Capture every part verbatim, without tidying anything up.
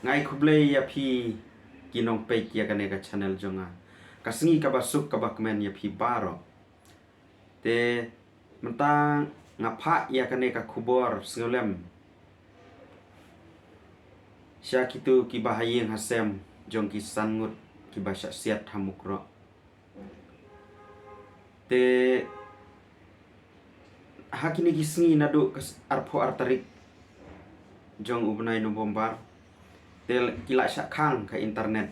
Nga ai khublei ïa phi ki nongpeit ïa kane ka channel jong nga. Ka sngi kaba suk kaba kmen ïa phi baroh. Te mynta nga phah ïa kane ka khubor sngewlem sha kito kiba ha ïing ha sem jong ki san ngut kiba shah siat ha Mukroh. Te ha kine ki sngi naduh ka s-, arphew ar tarik jong u bnai November, te l-, ki la shah khang ka internet.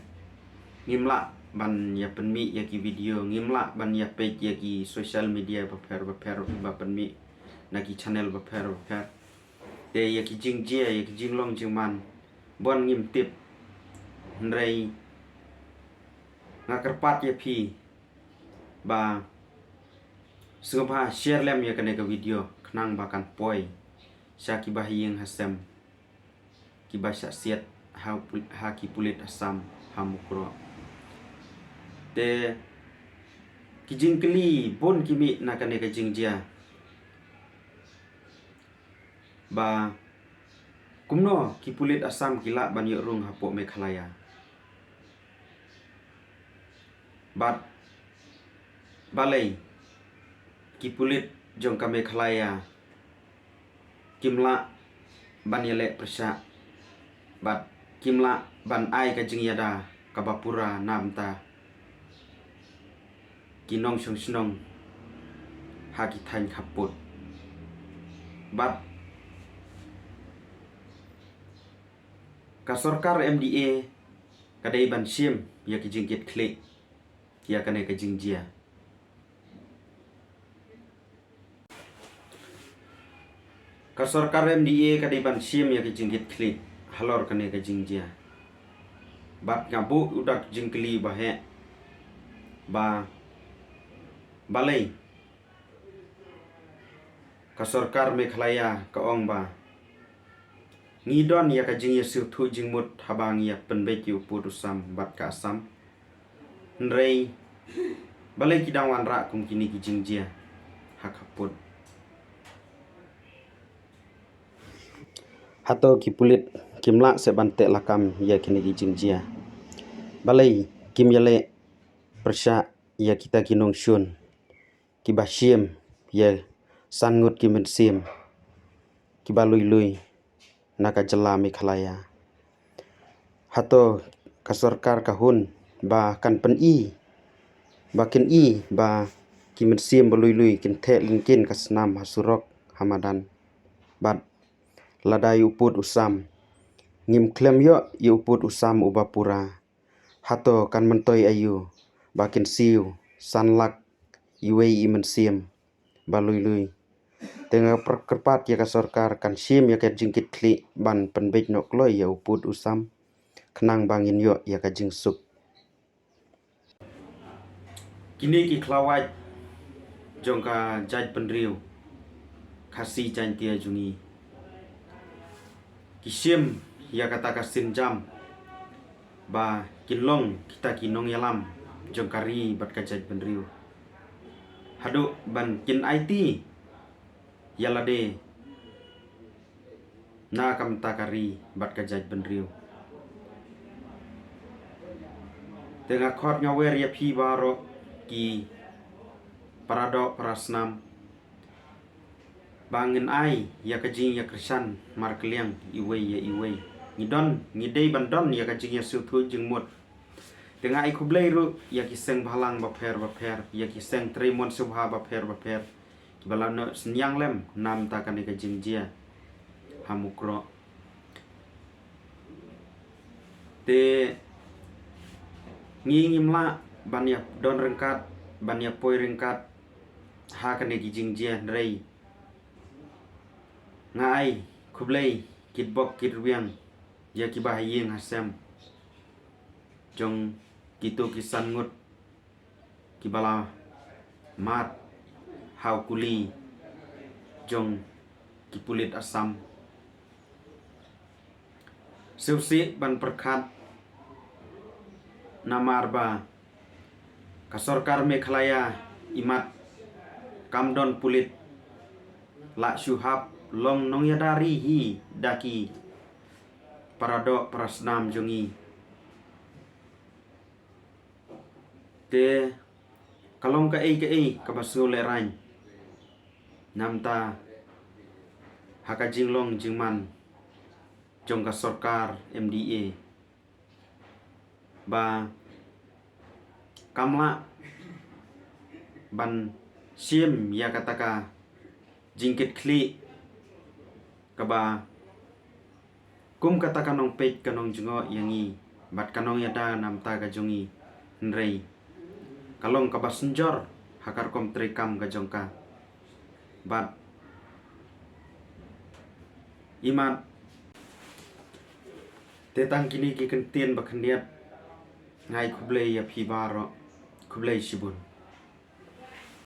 Ngim lah ban ïa pynmih ïa ki video, ngim lah ban ïa peit ïa ki social media bapher bapher ba pynmih na ki channel bapher bapher. Te ïa ki jingjia, ïa ki jinglong jingman, bun ngim tip. Hynrei nga kyrpad ïa phi ba sngewbha share lem ïa kane ka video khnang ba kan poi sha kiba ha ïing ha sem kiba shah siat ha pul-, ha ki pulit Assam ha Mukroh. Te ki jingkylli bun ki mih na kane ka jingjia. Ba kumno ki pulit Assam ki lah ban ïoh rung hapoh Meghalaya. Bad balei ki pulit jong ka Meghalaya kim lah ban ïaleh pyrshah bad kim lah ban ai ka jingïada kaba pura na bynta ki nongshong shnong ha ki thaiñ khappud. Bad ka sorkar M D A ka dei ban shim ïa ki jingkitkhlieh ïa kane ka jingjia. Ka sorkar M D A ka dei ban shim ïa ki jingkitkhlieh halor kane ka jingjia. Bad nga buh u dak jingkylli ba heh ba balei ka sorkar Meghalaya ka ong ba ngi don ïa ka jingïasngewthuh jingmut haba ngi ïa pynbeit ïa u pud u sam bad ka Assam. Hynrei balei ki dang wanrah kum kine ki jingjia ha khappud. Hato ki pulit kim lah seh ban teh lakam ïa kine ki jingjia. Balei kim ïaleh pyrshah ïa kita ki nongshun kiba shim ïa san ngut ki mynsiem kiba lui lui na ka jylla Meghalaya. Hato ka sorkar ka hun ba kan pyni ba kin i ba ki mynsiem ba lui lui kin theh lyngkhin ka snam ha surok ha madan. Bad lada ïa u pud u sam ngim khlem ïoh ïa u pud u sam uba pura. Hato kan myntoi aïu ba kin siew san lak iwei i mynsiem ba lui lui. Te nga kyrpad ïa ka sorkar kan shim ïa ka jingkitkhlieh ban pynbeit noh kloi ïa u pud u sam khnang ba ngin ïoh ïa ka jingsuk. Kine ki khlawait jong ka jaitbynriew Khasi Jaiñtia jong ngi ki shim ïa kata ka sienjam ba kin long kita ki nongïalam jong ka ri bad ka jaitbynriew haduh ban kin aiti ïa lade na ka bynta ka ri bad ka jaitbynriew. Te nga khot nga wer ïa phi baroh ki para doh para snam ba ngin ai ïa ka jingïakyrshan markylliang iwei ïa iwei. Ngi don, ngi dei ban don ïa ka jingïasngewthuh jingmut. Te nga ai khublei ruh ïa ki seng bhalang bapher bapher, ïa ki seng trei mon sngewbha bapher bapher kiba la noh synñiang lem na bynta kane ka jingjia ha Mukroh. Te ngi ngim lah ban ïa don ryngkat, ban ïa poi ryngkat ha kane ki jingjia, hynrei nga ai khublei kitbok kitrwiang ïa kiba ha ïing ha sem jong kito ki san ngut kiba la mad ha u kuli jong ki pulit Assam. Sngewsih ban pyrkhat namar ba ka sorkar Meghalaya imat kam don pulit, la shu hap long nongïada ri hi da ki para doh para snam jong ngi. Te ka long kaei kaei kaba sngewlehrain namta ha ka jinglong jingman jong ka sorkar M D A ba kam lah ban shim ïa kata ka jingkitkhlieh kaba kum kata ka nongpeit ka nongjngoh ïa ngi bad ka nongïada namta ka jong ngi, hynrei ka long kaba synjor ha ka rukom treikam ka jong ka. Bad imat te tang kine ki kyntien ba khyndiat, nga ai khublei ïa phi baroh, khublei shibun.